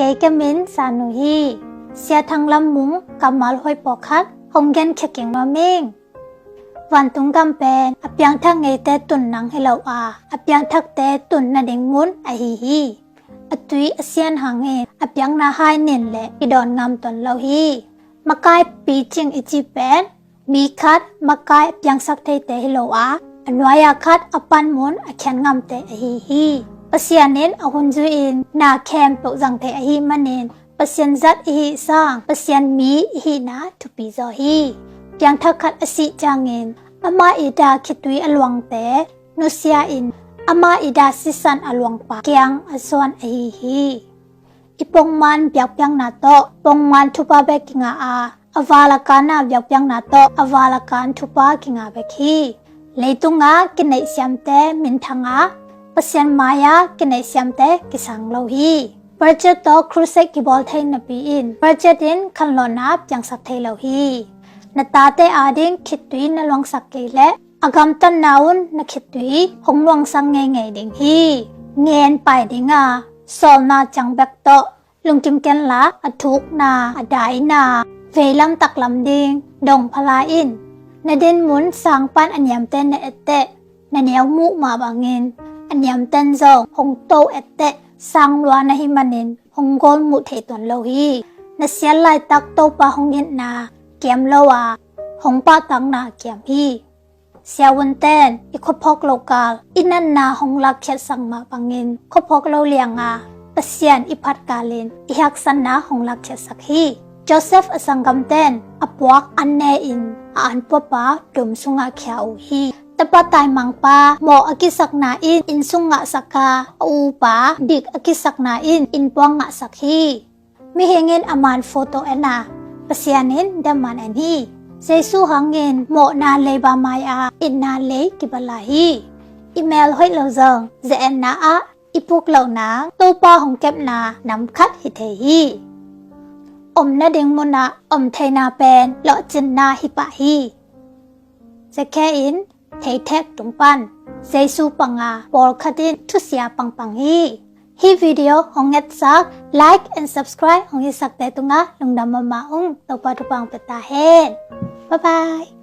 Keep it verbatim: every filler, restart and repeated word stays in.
Kei ka min Sa Nu hi. Sia Thang Lam Mung kammal hoih pawlkhat hong genkhia kik nuam ing. Vantung gam pen a piangthak ngeite tun nang hi lo a, a piangthakte tun nading mun ahi hi. A tui a sian hangin a piakna hai nin le i dawn ngam tuan lo hi. Makai picing i cih pen mi khat makai a piangsak theite hi lo a, a nuai-a khat a panmun a khian ngamte ahi hi. Pasian in a hun zui-in na khempeuh zang thei ahih manin Pasian zat i hih sang Pasian mi i hihna thupi zaw hi. Piangthak khat a sih ciangin amah it a khitui a luangte nusia-in amah it a sisan a luangpa kiang a suan ahi hi. I pongman biakpiakna tawh pongman thupha bek kingah a, a val a kan a biakpiakna tawh a val a kan thupha kingah bek hi. Leitungah kineihsiamte minthang a, Pasian mai-ah kineihsiamte kisang lo hi. Budget tawh crusade kibawl thei napi-in budget in khanlawhna piangsak thei lo hi. Na tate ading khittui na luangsak kei leh a gamtatna un na khittui hong luangsak ngeingei ding hi. Ngen pai ding a, sawlna ciang bek tawh lungkim kenla, a thukna, a daina, veilam taklam ding, dong phala in. Na dinmun sang pan a niamte na etteh, na neu muh mah bangin a niamten zong hong to etteh, sang lua na hih manin hong gol muh thei tuan lo hi. Na sial laitak Topa hong itna kiam lo a, hong pahtakna kiam hi. Siavuanten i khuaphawk loh kal i natna hong lakkhiatsak mah bangin khuaphawk lo lianga Pasian i phat kalin i haksatna hong lakkhiatsak hi. Joseph a sanggamten a puak an ne-in a anpuapa dum sungah khia uh hi. Tapa taimangpa mawh a kisakna in inn sung ngahsak a, a upa dik a kisakna in innpuak ngahsak hi. Mihing in a man photo en a, Pasian in dam man en hi. Jesu hangin mawhna leiba mai-a itna lei kiba lai hi. I mel hoih lo zong ze-etna ah i puk loh nang Topa hong kepna nam khat hi thei hi. Om nading munah om theina pen lawhcinna hi pah hi. Zakhe in theithek tung pan Jesu panga pawlkhat in thusia pangpang hi. Hih video hong etsak like and subscribe hong hitsakte tungah lungdam mahmah ung. Topa thupha hong pia ta hen. Bye bye.